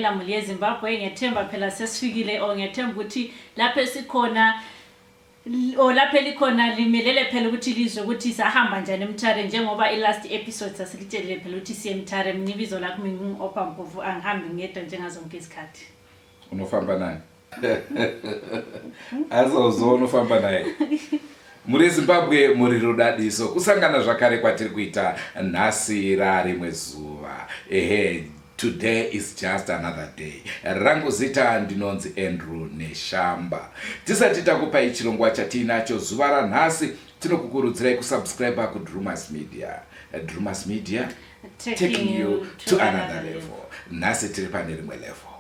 Ngiyabingelela muli yeZimbabwe, ngiyathemba phela sesifikile or ngiyathemba ukuthi lapho esikhona or lapho elikhona limelele phela ukuthi lizwe ukuthi sahamba njani eMtare, njengoba i-last episode sasilitshelile phela ukuthi siye eMtare. Mina ibizo lakho mina ngingu-Opa Mpofu, angihambi ngedwa njengazonke izikhathi. Unofamba naye azozwa unofamba naye. Mhuri yeZimbabwe, muri rudadiso kusangana zvakare kwatiri kuita nhasi rarimwe zuva. Ehe, today is just another day. Rangu zita ndinonzi Andrew Neshamba. Tisati takupai chirongwa chatiinacho zuva ranhasi, tinokukurudzirai kusubscribe kuDrumas Media. Drumas Media, taking you to another level. Nhasi tiri pane rimwe level.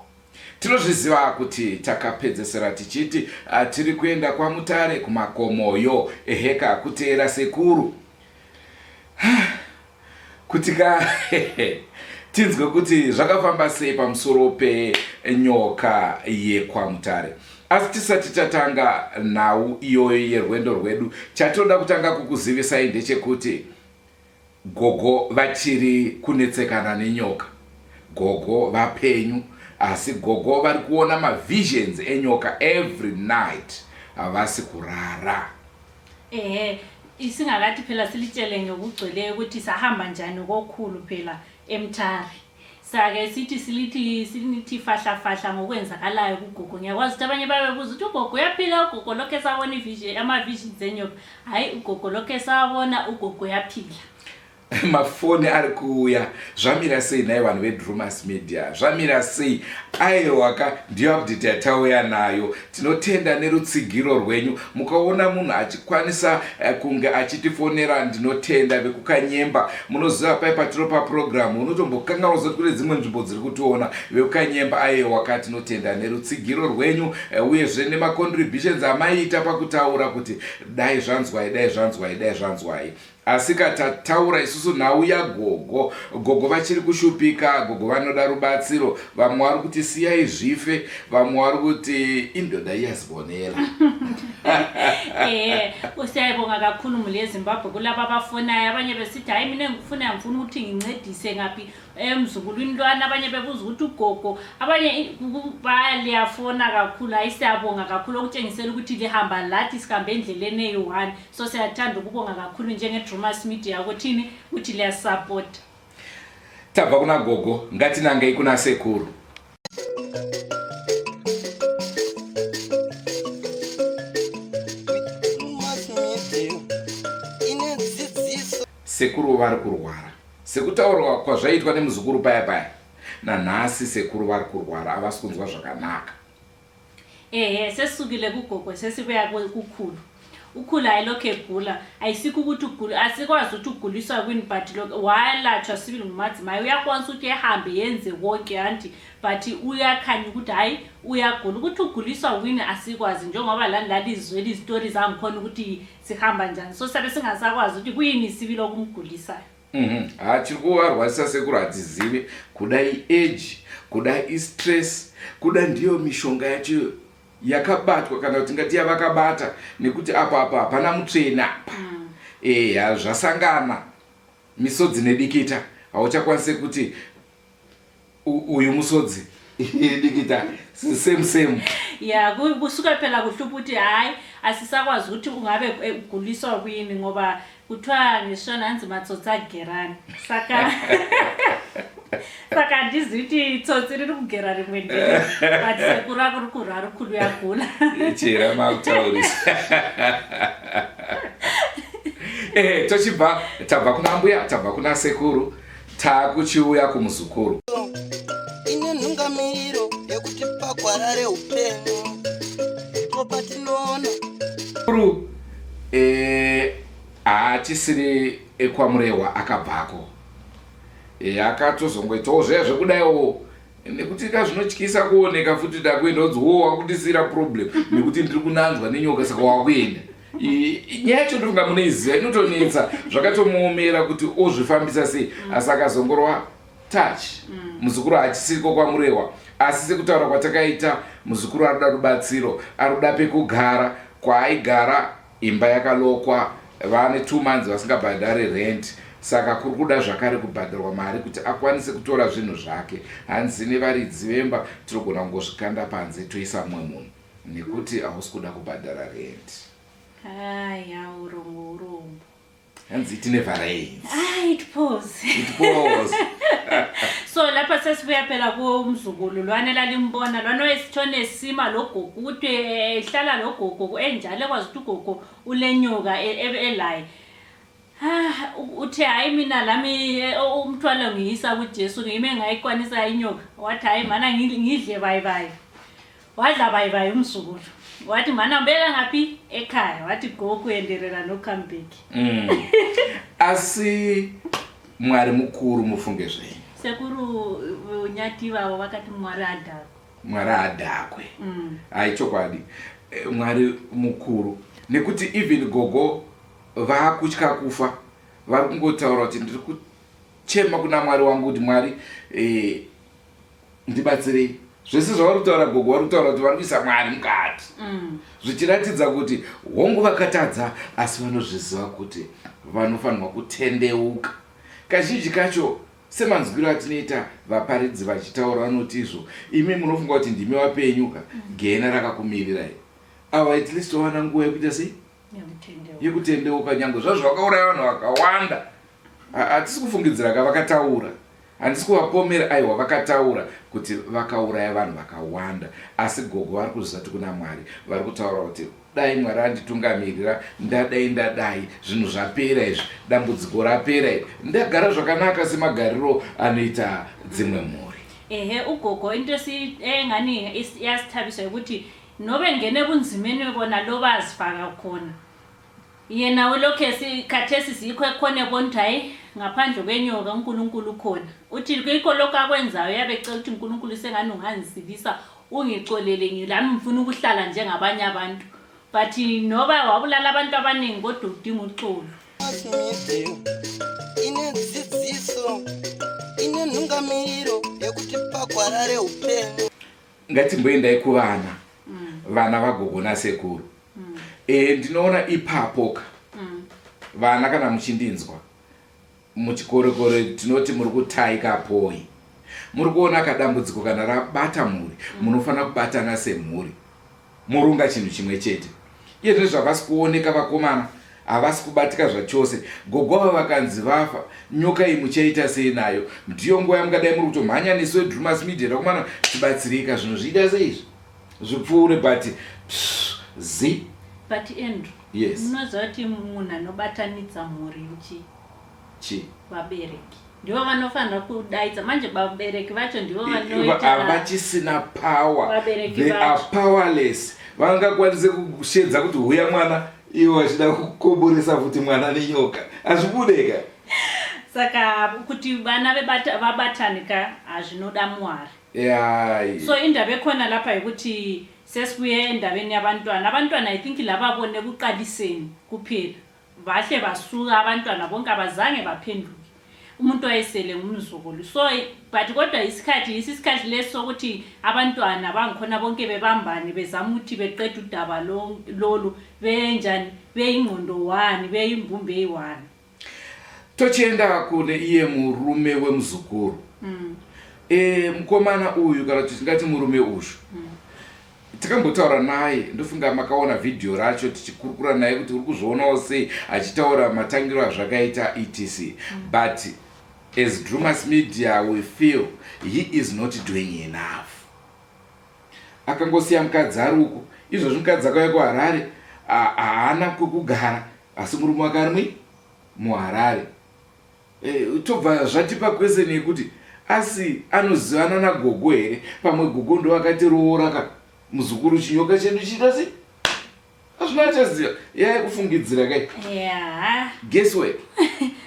Tinozviziva kuti takapedzesera tichiti tiri kuenda kwaMutare kumakomoyo, eheka, kuteera sekuru kuti ka tinzwe kuti zvakafamba sei pamusoro penyoka yekwaMutare. Asi tisati tatanga nhau iyoyo yerwendo rwedu, chatinoda kutanga kukuzivisai ndechekuti gogo vachiri kunetsekana nenyoka. Gogo vapenyu, asi gogo vari kuona mavisions enyoka every night, havasi kurara. Ehe, isingakathi phela silitshele ngokugcweleyo ukuthi sahamba njani kokhulu phela eMtare. Sake sithi silithi silithi fahla fahla ngokwenzakalayo kugogo. Ngiyakwazi ukuthi abanye babebuza ukuthi ugogo uyaphila, ugogo lokhu esabona ivision, ama-visions enyoka. Hhayi, ugogo lokhu esabona, ugogo uyaphila. Mafoni ari kuuya, zvamira sei nhai vanhu veDrumas Media, zvamira sei? Aiwaka, ndiyo update yatauya nayo. Tinotenda nerutsigiro rwenyu. Mukaona munhu achikwanisa kunge achitifonera, ndinotenda vekuKanyemba. Munoziva pai patinopa program unotombokanganwa kuti kune dzimwe nzvimbo dziri kutiona. VekuKanyemba, aiwaka, tinotenda nerutsigiro rwenyu, uyezve nemacontributions amaiita pakutaura kuti dai zvanzwai, dai zvanzwai, dai zvanzwai. Asi ka tataura isusu nhau yagogo, gogo vachiri kushupika, gogo vanoda rubatsiro. Vamwe vari kuti siyai zvife, vamwe vari kuti indoda iyazibonela. Ehe, siyayibonga kakhulu mhuri yeZimbabwe kulaba abafonayo, abanye besithi hayi mina engikufunayo ngifuna ukuthi ngincedise ngaphi emzukulwini lwana, abanye bebuza ukuthi ugogo, abanye bayaliyafona kakhulu. Hayi, siyabonga kakhulu, okutshengisela ukuthi lihamba lathi, sihambe endleleni eyi-one. So siyathanda ukubonga kakhulu njenge-Drumas Media ukuthini ukuthi liyasapota. Tabva kuna gogo, ngatinangei kuna sekuru. Drumas Media ine dzidziso. Sekuru vari kurwara sekutaurwa kwazvaitwa nemuzukuru paya paya. Nanhasi sekuru vari kurwara, havasi kunzwa zvakanaka. Ehe, sesisukile kugogo sesibuya kukhulu. Ukhulu hayi lokhu egula, ayisikho ukuthi ugula, asikwazi ukuthi uguliswa kwini, but lokhu walatshwa sibili ngumadzimai, uyakwanisa ukuthi ehambe yenze konke anti, but uyakhanya ukuthi hayi uyagula. Ukuthi uguliswa kwini asikwazi, njengoba lani lalizwela izitori zangikhona ukuthi sihamba njani, so sabe singasakwazi ukuthi kuyini sibili okumgulisayo. Ha, chiri kuvarwarisa sekuru hatizivi, kuda iage, kuda istress, kuda ndiyo mishonga yacho yakabatwa, kana kuti ngati yavakabata, nekuti apa apa hapana mutsvene apa. Eya, zvasangana misodzi nedikita, hauchakwanise kuti uyu musodzi dikita same same. Ya, kusuka phela kuhlupha ukuthi hhayi asisakwazi ukuthi ungabe uguliswa kwini, ngoba kuthiwa ngeShona hanzi matsotsi agerani, saka handizivi kuti tsotsi riri kugera rimwe ndiri, but sekuru akuri kurwara, ukhulu uyagula. Chera makutaurisa. Ehe, tochibva tabva kuna mbuya, tabva kuna sekuru, taakuchiuya kumuzukuru. Ine nhungamiriro yekuti pagwara reupenyu ndipo patinoona. Sekuru haachisiri ekwaMurehwa, akabvako. Akatozongoitawo zviya zvekudaiwo, nekuti ka zvinotyisa kuoneka futi takuenda udzi wo wakundisiyira problem nekuti ndiri kunanzwa nenyoka, saka wakuenda. Nyaya yacho ndofunga munoiziva, inotonetsa, zvakatomuomera kuti ozvifambisa sei, asi akazongorwa touch. Muzukuru haachisiriko kwaMurehwa, asi sekutaura kwatakaita, muzukuru arikuda rubatsiro, arikuda pekugara. Kwaaigara imba yakalokwa, vane 2 months vasingabhadhari rent. Saka kuri kuda zvakare kubhadharwa mari kuti akwanise kutora zvinhu zvake. Hanzi nevaridzi vemba tinogona kungozvikanda panze toisa mumwe munhu nekuti hausi kuda kubhadhara rent. Haya, urombo urombo. Hanzi it never rains. Ah, it pours. It pours. So lapha sesibuya phela kumzukulu lwana elalimbona lwana wesithone esima lo gogo ukuthi ehlala lo gogo enjalo ekwazi ukuthi ugogo ulenyoka elaye. Ah, uthe hayi mina lami umthwalo ngiyisa kuJesu ngime ngayikwanisa inyoka. Wathi hayi mana ngidle bayibayi. Wadla bayibayi umzukulu. Wathi mana ubeka ngaphi ekhaya. Wathi go kuenderera no come back. Asi Mwari mukuru mufunge zvenyu. Sekuru Nyati vavo vakati Mwari adhakwe. Mwari adhakwe. Hayi chokwadi. Mwari mukuru. Nekuti even gogo vaakutya kufa vari kungotaura kuti ndiri kuchema kuna Mwari wangu kuti Mwari ndibatsirei. Zvese zvavari kutaura gogo vari kutaura kuti vari kuisa Mwari mukati. Zvichiratidza kuti hongu vakatadza asi vanozviziva kuti vanofanirwa kutendeuka. Kazhinji kacho semanzwiro atinoita vaparidzi vachitaura vanoti izvo imi munofunga kuti ndimi vapenyu ka gehena rakakumirirai. Ava at least vawana nguva yekuita sei? Yekutendeuka nyangwe zvazvo vakauraya vanhu vakawanda. Hatisi kufungidzira ka vakataura. Handisi kuvapomera aiwa vakataura kuti vakauraya vanhu vakawanda asi gogo vari kuziva kuti kuna Mwari vari kutaura kuti dai Mwari anditungamirira ndadai ndadai zvinhu zvapera izvi dambudziko rapera iri ndagara zvakanaka semagariro anoita dzimwe mhuri. Ehe ugogo into engani iyasithabisa ukuthi nobe ngene ebunzimeni bona loba azifaka khona Yena ulokhe khathesi yikho ekhona ebona ukuthi hayi ngaphandle kwenyoka uNkulunkulu ukhona. Uthi yikho lokho akwenzayo uyabe ecela ukuthi uNkulunkulu sengani ungangisilisa ungicolele lami ngifuna ukuhlala njengabanye abantu. But noba wabulala abantu abaningi kodwa udinga uxolo. Mass media ine dzidziso ine nhungamiro yekutipa gwara reupenyu. Ngatimboendai kuvana vana vagogo nasekuru. Ndinoona ipapo ka vana kana muchindinzwa muchikorekore tinoti muri kutaika poi muri kuona kadambudziko kana rabata mhuri munofanira kubatana semhuri morunga chinhu chimwe chete. Iye zvino zvavasi kuoneka vakomana havasi kubatika zvachose. Gogo ava vakanzi vafa nyoka iyi muchaita sei nayo? Ndiyo nguva yamungadai muri kutomhanya nesu veDrewmas Media vakomana tibatsirika zvinhu zviita sei izvi zvipfuure but pss, zi. But Andrew, Yes. munoziva kuti munhu anobatanidza mhuri nchi Chi. Vabereki ndivo vanofanira kudaidza manje vabereki vacho ndivo vanoita havachisina power. Vabereki They are vacho. powerless. Vangakwanise kushedza kuti huya mwana ivo vachida kukoboresa futi mwana nenyoka. Hazvibudeka. Saka kuti vana vabatane ka hazvinoda Mwari. Yayi. So indaba ekhona lapha yikuthi sesibuye endabeni yabantwana. Abantwana I think lababone ekuqaliseni kuphela. Bahle basuka abantwana bonke abazange baphenduke. Umuntu wayesele ngumzukulu. So but kodwa isikhathi yisi isikhathi lesi sokuthi abantwana bangikhona bonke bebambane bezama ukuthi beqede udaba lolu benjani beyingqondo one beyimbumbe eyi-one. Tochienda kune iye murume wemuzukuru. Mukomana uyu kana kuti tingati murume uyu. Takambotaura naye ndofunga makaona vhidhiyo racho tichikurukura naye kuti uri kuzvionawo sei achitaura matangiro azvakaita etc. But as Drewmas Media we feel he is not doing enough. Akangosiya mukadzi ari uko izvozvi mukadzi akauya kuHarare haana kwekugara asi murume wake ari muHarare. Tobva zvatipa question yekuti asi anozivana nagogo here? Pamwe gogo ndovakatiroora ka muzukuru chinyoka chedu chiita sei? Hazvina achaziva yaya kufungidzira kai. Guesswork.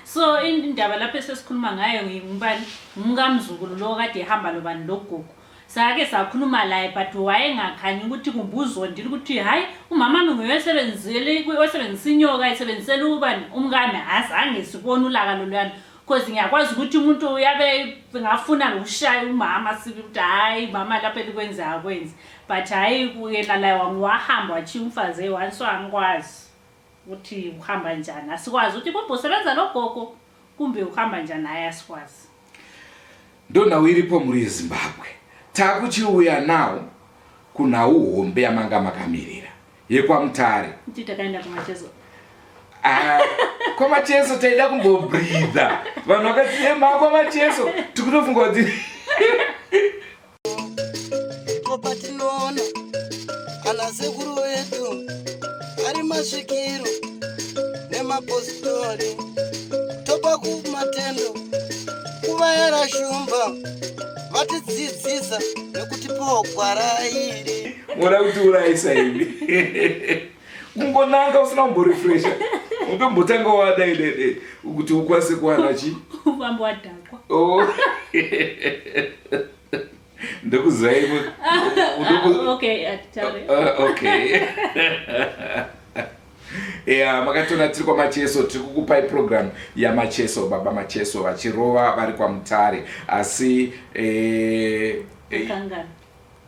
So indaba lapho esesikhuluma ngayo ngubani? Ngumkamzukulu lo kade ehamba lobani logogo. Sake sakhuluma laye but wayengakhanyi ukuthi kumbe uzondile ukuthi hayi umama wami nguye osebenzisa inyoka esebenzisela ubani umkami azange sibone ulaka loluyana because ngiyakwazi ukuthi umuntu uyabe ngafuna nokushaya umama sibi ukuthi hayi mama lapho elikwenza akwenzi but hayi yena laye wahamba watshiya umfazi eyi-one so angikwazi ukuthi uhamba njani asikwazi ukuthi kumbe usebenza logogo. Kumbe uhamba njani hayi asikwazi. Ndonhau iripo mhuri yeZimbabwe. Takuchiuya now kunhau hombe yamanga makamirira yekwaMutare. Kuti takaenda kumacheso. Ah, kwamacheso taida kumbobreatha. Vanhu vakati ema kwamacheso tikutofunga kuti Ndipo patinoona ana sekuru vedu ari masvikiro nemapositori topa kumatendo kuvayera shumba vatidzidzisa nekutipawo gwara iri. Moda kutiurayisa imi. Kungonanga usina kumborefresha. Utombotanga wadai dede kuti ukwanise kuwana chi? Ufambe wadhakwa. Oh. Ndokuzivai ah, okay, atitaure. Okay. Yeah, makatoona tiri kwaMacheso, tiri kukupai program yaMacheso, baba Macheso vachirova vari kwaMutare. Asi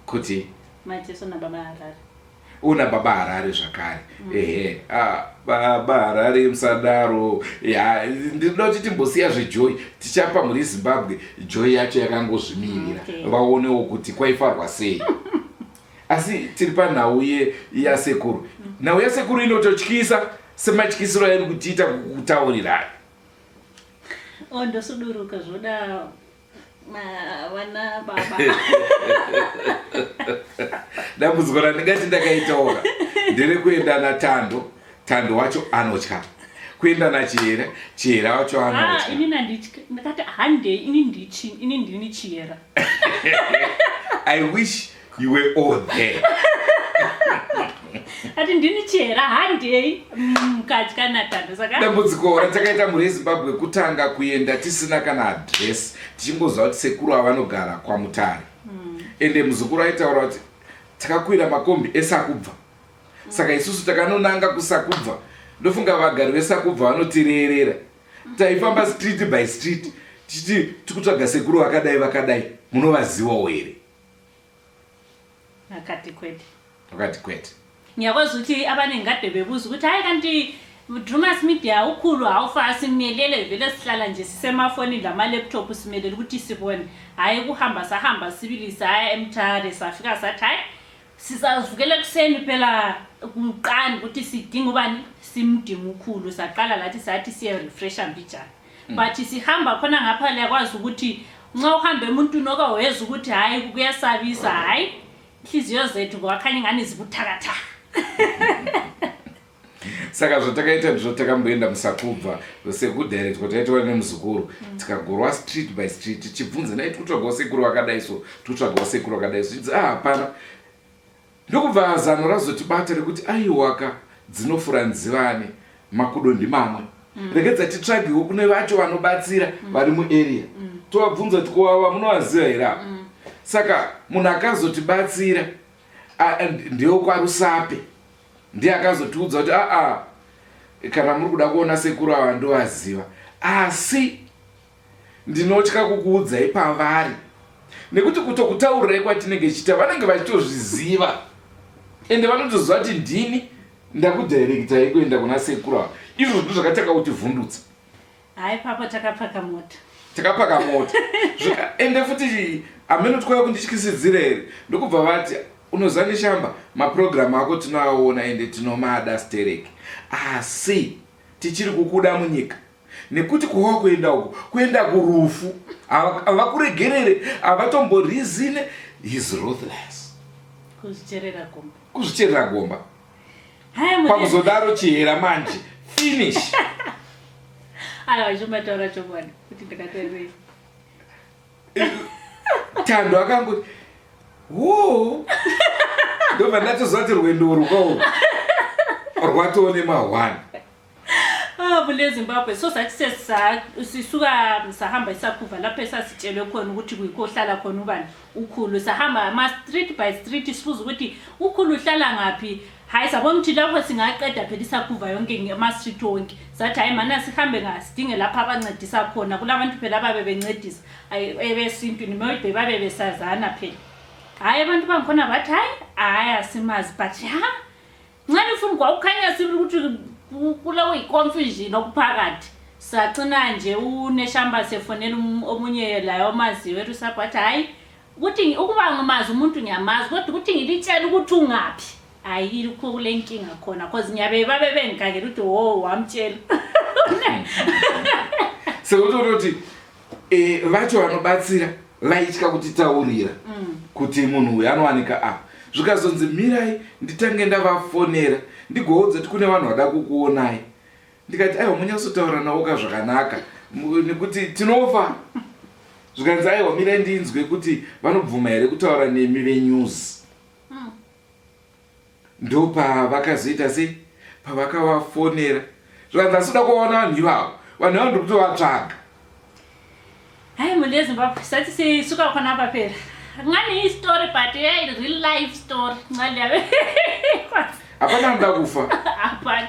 kuti Macheso nababa Harare. Una baba Harare zvakare. Ehe, ah, baba Harare musadaro. Ya, ndinoda kuti timbosiya zvejoy, tichapa mhuri yeZimbabwe joy yacho yakangozvimirira. Okay. Vaonewo kuti kwaifarwa sei. Asi tiri panhau yasekuru. Nhau yasekuru inototyisa sematyisiro airi kutiita kukutaurirai. Oh, ndosuduruka zvoda vana baba. Dambudziko randingati ndakaitaura nderekuenda naTando. Tando wacho anotya. Kuenda naChihera, Chihera wacho anotya. Ah, ini nanditya. Ndakati handei, ini ndichi, ini ndini Chihera. I wish you were all there. Ati ndini Chihera, handei mukatya naTando. Saka dambudziko ratakaita mhuri yeZimbabwe kutanga kuenda tisina kana address, tichingoziva kuti sekuru avanogara kwaMutare. Ende muzukuru aitaura kuti takakwira makombi eSakubva. Saka isusu takanonanga kuSakubva. Ndofunga vagari veSakubva vanotireerera. Taifamba street by street tichiti tikutsvaga sekuru vakadai vakadai, munovazivawo here? Akati kwete. Akati kwete. Ngiyakwazi ukuthi abaningi kade bebuza ukuthi hayi kanti Drumas Media ukhulu hawufa simelele vele sihlala nje sisemafonini lama-laptop simelele ukuthi sibone. Hhayi kuhamba sahamba sibili saya eMutare safika sathi hhayi sizavukela ekuseni phela kuqani ukuthi sidinga ubani simdinga ukhulu. Saqala lathi sathi siye-refresha mbijana. But sihamba khona ngapha liyakwazi ukuthi nxa uhambe emuntwini oke wezwa ukuthi hhayi kuyasabisa, hhayi inhliziyo zethu kwakhanya ingani zibuthakathaka. Saka zvatakaita ndizvo takamboenda muSakubva sekudirectwa taitwa nemuzukuru, tikagorwa street by street tichibvunza nai tikutsvagawo sekuru vakadai so, tikutsvagawo sekuru vakadai so, chinzi ah hapana. Ndokubva zano razotibata rekuti aiwaka dzinofura nzivane makudo ndimamwe. Regedza titsvagewo kune vacho vanobatsira vari muarea. Tovabvunza kuti ko ava munovaziva here ava? Saka munhu akazotibatsira ndewekwaRusape. Ndiye akazotiudza kuti aa kana muri kuda kuona sekuru ava ndovaziva, asi ndinotya kukuudzai pavari nekuti kutokutaurirai kwatinenge chiita vanenge vachitozviziva ende vanotoziva kuti ndini ndakudirectai kuenda kuna sekuru ava. Izvo zvinhu zvakatanga kutivhundutsa. Hayi papa takapaka mota. Takapaka mota. Ende futi hameno twauya kundityisidzira here, ndokubva vati unoziva Neshamba mapurogiramu ako tinoaona ende tinomada stereki, asi tichiri kukuda munyika nekuti kwawa kuenda uku kuenda kurufu, havakuregerere, havatomborizine. He's ruthless. Kuzvicherera gomba. Kuzvicherera gomba. Pakuzodaro Chihera manje finish. Aiwa chomataura chokwadi kuti ndakaterei. Tando akangoti wo ndobva ndatoziva kuti rwendo urwu kwaurwu rwatoo nemahwani. Ah, kule Zimbabwe so sathi sisuka sahamba iSakubva lapho esasitshelwe khona ukuthi kuyikho ohlala khona ubani ukhulu. Sahamba ama street by street sibuza ukuthi ukhulu uhlala ngaphi. Hayi sabona ukuthi lapho singaqeda phela iSakubva yonke ama street wonke. Sathi hayi mana sihambe ngasidinge lapho abancedisa khona, kulabantu phela ababe bencedisa ebesintwini maybe babe besazana phela. Hayi abantu bangikhona bathi hayi hayi asimazi, but ha nxa nifuna kwakukhanya sibili ukuthi kulowo yi-confusion okuphakathi. Sacina nje uNeshamba sefonela um, omunye laye omaziyo eRusape wathi hhayi ukuthi ukuba ngimazi umuntu ngiyamazi kodwa ukuthi ngilitshele ukuthi ungaphi hayi ilukho kule nkinga khona cause ngiyabe babe bengikakela ukuthi wo wamtshela. Sekuti um vacho vanobatsira vaitya kutitaurira kuti munhu uyu anowanika apa. Zvikazonzi mirai nditange ndavafonera ndigoudza kuti kune vanhu vada kukuonai. Ndikati aiwa munyatsotaura navo ka zvakanaka nekuti tinofa. Zvikanzi aiwa mirai ndinzwe kuti vanobvuma here kutaura nemi venews. Ndopavakazoita sei pavakavafonera zvikanzi asi uda kuvaona vanhu ivavo, vanhu ivavo ndiri kutovatsvaga. Hayi mhuri yeZimbabwe sathi sisuka khona apha phela ngani i-story but yeah, real life story ncane. Hapana anoda kufa. Hapana.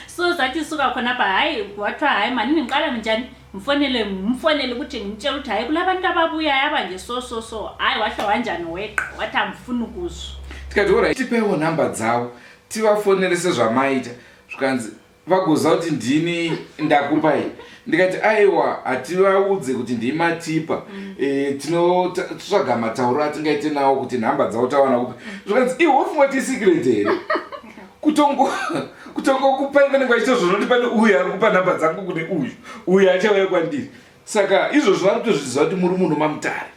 So sathi suka khona apha, hayi kwathiwa hayi mani ngiqala njani mfonele mfonele ukuthi ngimtshele ukuthi hayi kulabantu ababuyayo abanje so so so. Hayi wahle wanjani weqa wathi angifuni ukuzwa. Tikati ora tipeiwo nhamba dzavo tivafonere sezvamaita. Zvikanzi vagoziva kuti ndini ndakupai. Ndikati aiwa hativaudze kuti ndimatipa, tinotsvaga matauro atingaite nawo kuti nhamba dzavo tawana kupi. Zvikanzi iwe wofunga kuti isecret here kutongokupai vanenge vachiita zvonoti pane uyu ari kupa nhamba dzangu kune uyu, uyu achauya kwandiri. Saka izvozvo vari kutozviziva kuti muri muno maMutare.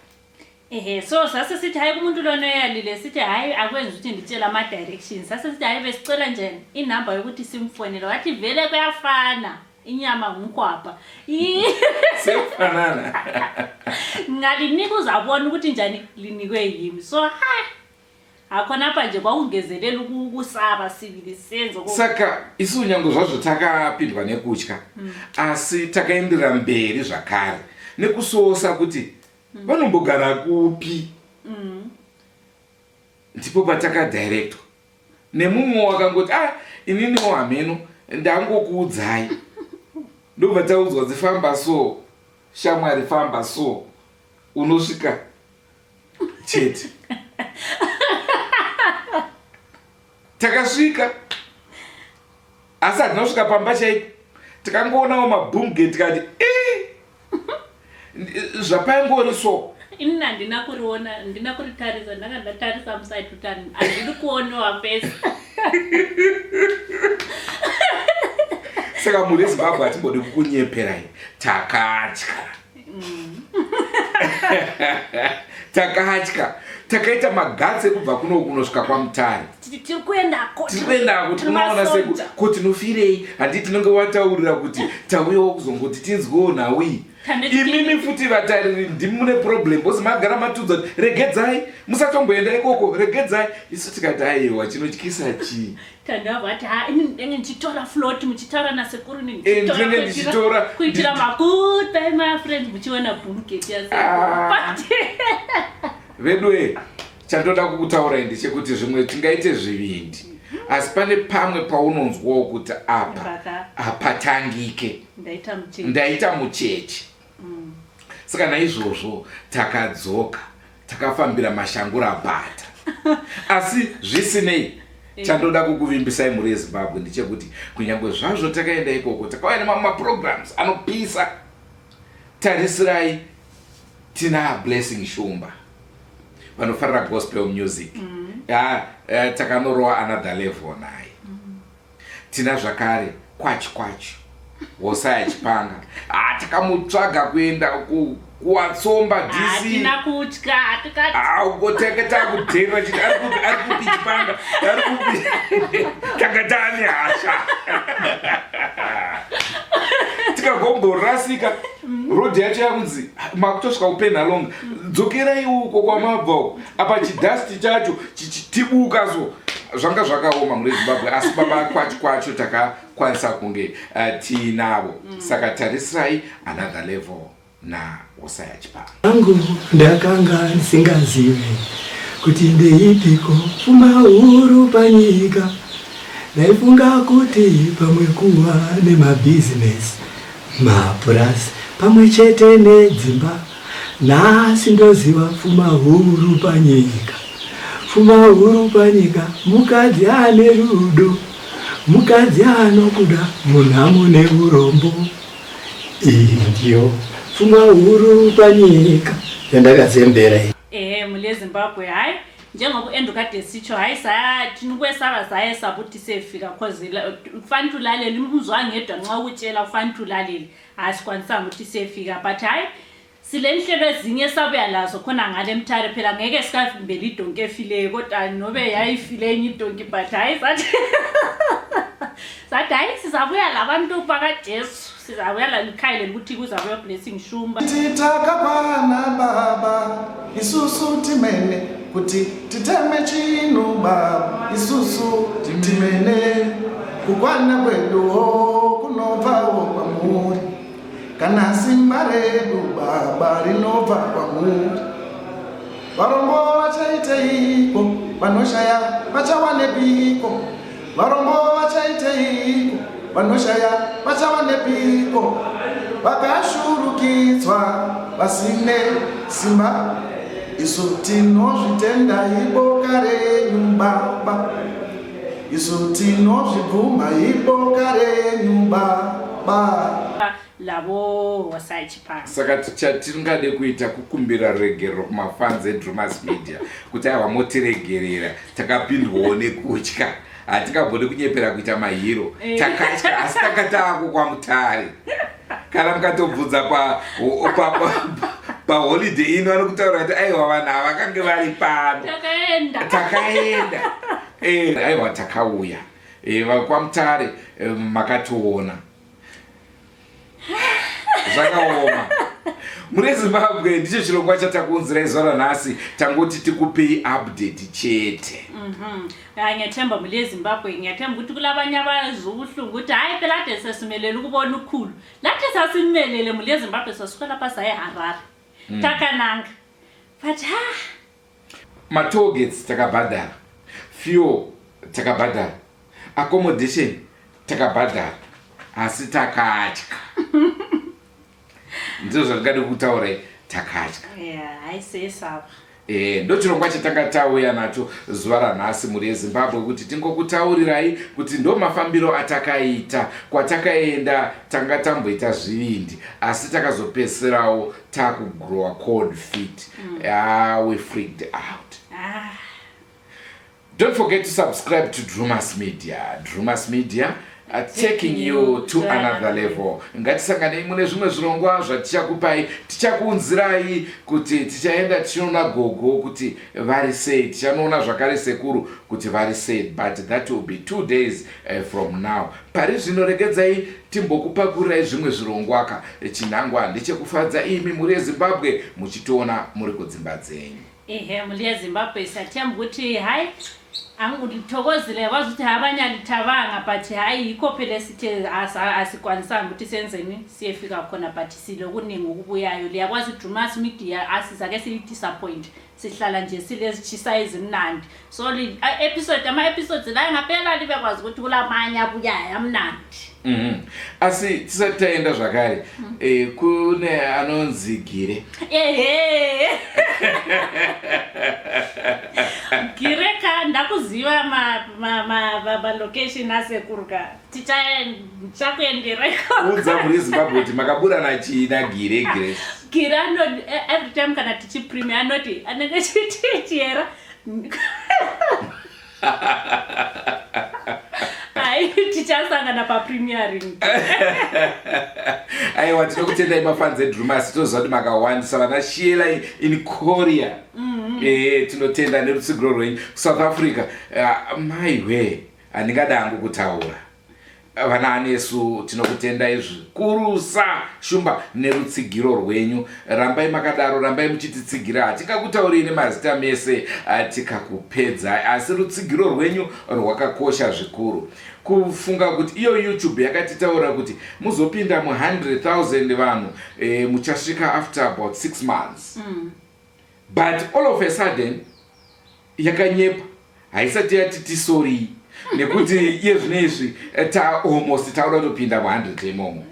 Ehe, so sase sithi hayi kumuntu lona oyalile, sithi hayi akwenzi ukuthi nditshele ama-directions. Sase sithi hayi besicela nje inamba yokuthi simfonele. Wathi vele kuyafana, inyama ngumhwabha. Sekufanana. Ngalinika uzabona ukuthi njani linikwe yimi. So ha akhonapha nje kwakungezelela ukusaba sibili senzo. Saka isu nyange zvazvo takapindwa nekutya, asi takaendera mberi zvakare nekusosa kuti vanombogara kupi. Ndipo patakadirectwa nemumwe wakangoti ah ininiwo hameno ndangokuudzai. Ndobva taudzwa dzifamba so shamwari, famba so unosvika chete. Takasvika asi hatina kusvika pamba chaipo, tikangoonawo maboom gate tikati "Eh, zvapaingori so." Inini handina kuriona, handina kuritarisa, ndanga ndatarisa musaidi kuti handidi kuonewa pese. Saka mhuri yeZimbabwe hatimbodi kukunyeperai, takatya, takatya, takaita magatsi ekubva kuno kunosvika kwaMutare. Tiri kuendako. Tiri kuendako tinoona masoja. Kuti tinofirei handiti tinenge wataurira kuti tauyawo kuzongoti tinzwewo nhau iyi. Imimi futi vatariri ndimi mune problem because magara matudza kuti regedzai musatomboenda ikoko, regedzai. Isu tikati aiwa chinotyisa chii? Tandava ati ha ini ndenge ndichitora float muchitaura nasekuru ini ndichitora ndinenge ndichitora kuitira magoodbye my friends muchiona boomgate yasekuru. Ah. Vedwe chandoda kukutaurai ndechekuti zvimwe tingaite zvivindi asi pane pamwe paunonzwawo kuti apa hapatangike. Ndaita mucheche. Ndaita mucheche. Saka naizvozvo takadzoka takafambira mashangurabhata. Asi zvisinei chandoda kukuvimbisai mhuri yeZimbabwe ndechekuti kunyange zvazvo takaenda ikoko takauya nemamwe maprograms anopisa. Tarisirai tina Blessing Shumba vanofarira gospel music. Takanorowa another level naye. Tina zvakare kwachi kwacho Hosaya Chipanga. Takamutsvaga kuenda kuWatsomba DC. Hatina kutya, tikati Uko tanga takudherera chiti ari kupi, ari kupi Chipanga, ari kupi. Tanga taane hasha. Tikagomborasika rodhi yacho yakunzi makutosvika kuPenhalonga, dzokerai uko kwamabva uko. Apa chidhasti chacho chichitibuka, so zvanga zvakaoma mhuri yeZimbabwe. Asi baba kwacho kwacho takakwanisa kunge tiinavo. Saka tarisirai another level naHosaya Chipanga. Angu ndakanga ndisingazive kuti ndeipiko pfuma huru panyika. Ndaifunga kuti pamwe kuva nemabhizinesi, mapurasi pamwe chete nedzimba. Nhasi ndoziva pfuma huru panyika. Pfuma huru panyika mukadzi ane rudo, mukadzi anokuda munhamo neurombo. Iyi ndiyo pfuma huru panyika yandakazembera iyi. Ehe, mhuri yeZimbabwe, hayi njengoba u-Andrew kade esitsho, hayi thina ukwesaba sayesaba ukuthi siyefika cause kufanele ukuthi ulalele umzwangedwa nxa ukutshela kufanele ukuthi ulalele. Asikwanisanga ukuthi siyefika but hayi silenhlelo ezinye esabuya lazo khona ngale eMtare. Phela ngeke sikavimbele idonki efileyo, kodwa nobe yayifile enye idonki, but hayi sathi hayi sizabuya labantu bakaJesu, sizabuya likhayelele ukuthi kuzabuya Blessing Shumba. Takakwana baba, isusu timene, kuti titeme chinu baba, isusu timene, kukwana kweduwo kunobvawo kwamuri, kana simba redu baba rinobva kwamuri. Varombo vachaiteiko? Vanoshaya vachawanepiko? Varombo vachaiteiko? Vanoshaya vachawanepiko? Vakashurukidzwa vasine simba, isu tinozvitenda iboka renyu baba, isu tinozvibvuma iboka renyu baba. Labo Hosai Chipanga. Saka chatingade kuita kukumbira ruregerero kumafans eDrumas Media kuti aiwa, motiregerera, takapindwawo nekutya. Hatingambodi kunyepera kuita mahero. Takatya, asi tanga taako kwaMutare. Kana mukatobvunza paholiday ino, vanokutaura kuti aiwa, vanhu ava vakange vari pano. Takaenda. Takaenda. Aiwa, takauya. VakwaMutare, makationa, zvakaoma. Mune Zimbabwe, ndicho chirongwa chatakuunzirai zuva ranhasi. Tangoti tikupei update chete. Hayi, ngiyathemba mhuri yeZimbabwe, ngiyathemba ukuthi kulabanye abazwa ubuhlungu ukuthi hayi phela ade sesimelele ukubona ukhulu. Lathi sasimelele, mhuri yeZimbabwe, sasuka lapha saye Harare takananga, but ha Matollgates takabhadhara, fuel takabhadhara, accommodation takabhadhara, asi takatya. Ndizvo zvandingade kutaurai, takatya. Yeah, hayi, sesaba. Ndo chirongwa chatanga tauya nacho zuva ranhasi, mhuri yeZimbabwe, kuti tingokutaurirai kuti ndo mafambiro atakaita kwatakaenda. Tanga tamboita zvivindi, asi takazopedzisirawo takugrowa cold feet. We freaked out. Don't forget to subscribe to Drumas Media. Drumas Media, taking you to another level. Ngatisanganei mune zvimwe zvirongwa zvatichakupai. Tichakuunzirai kuti tichaenda tichinoona gogo kuti vari sei, tichanoona zvakare sekuru kuti vari sei, but that will be 2 days from now. Pari zvino regedzai timbokupakurirai zvimwe zvirongwaka. Chinangwa ndechekufadza imi mhuri yeZimbabwe muchitiona muri kudzimba dzenyu. Ehe, mhuri yeZimbabwe, siyathemba ukuthi hayi, angithokozile kwazi ukuthi hayi, abanye alithabanga, but hayi, yikho phela esithe asikwanisanga ukuthi senzeni siyefika khona, but silokuningi okubuyayo. Liyakwazi, iDrumas Media asizake siyi-disappoint, sihlala nje silezitshisa ezimnandi. So episode ama-episodes la ngaphela, libe kwazi ukuthi kulamanye abuyayo amnandi. Asi tisati taenda zvakare, kune anonzi Gire. Ehe, Gireka, ndakuziva malocation asekuru ka, tichakuendereko. Udza mhuri yeZimbabwe kuti makaburana chii naGire, Grace. Gire anoti every time kana tichipremiere anoti anenge chitichiyera. Hai, tichasangana papremiering. Aiwa, tinokutendai mafans eDrumas. Toziva kuti makawandisa vana Shiela in Korea. Tinotenda nerutsigiro rwenyu. South Africa, maiwe, handingada hangu kutaura. Vana anesu, tinokutendai zvikurusa, Shumba, nerutsigiro rwenyu. Rambai makadaro, rambai muchititsigira. Hatingakutaurei nemazita mese, tikakupedza, asi rutsigiro rwenyu rwakakosha zvikuru. Kufunga kuti iyo YouTube yakatitaura kuti muzopinda mu100 000 vanhu, muchasvika after about 6 months, but all of a sudden yakanyepa. Haisati yati tisorry nekuti iye zvino izvi ta almost tauda kutopinda mu100 imomo.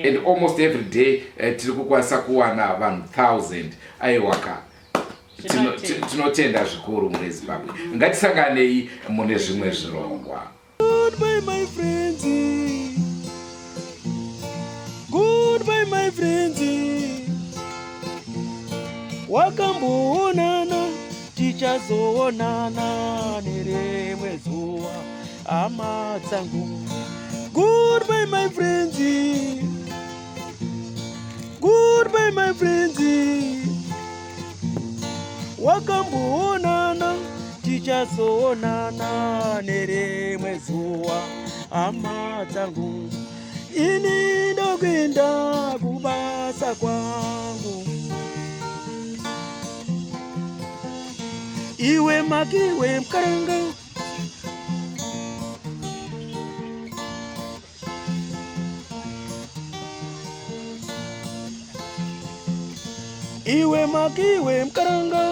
And almost every day tiri kukwanisa kuwana vanhu 1000. Aiwaka, tinotenda zvikuru mune Zimbabwe. Ngatisanganei mune zvimwe zvirongwa. Goodbye, my friends. Goodbye, my my friends. Wakamboonana, tichazoonana nerimwe zuva, hama dzangu. Goodbye my friends. Goodbye my friends. Wakamboonana, tichazoonana nerimwe zuva, hama dzangu. Ini ndokuenda kubasa kwangu. Iwe makiwe mukaranga. Iwe makiwe mukaranga.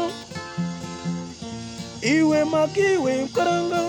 Iwe makiwe mukaranga.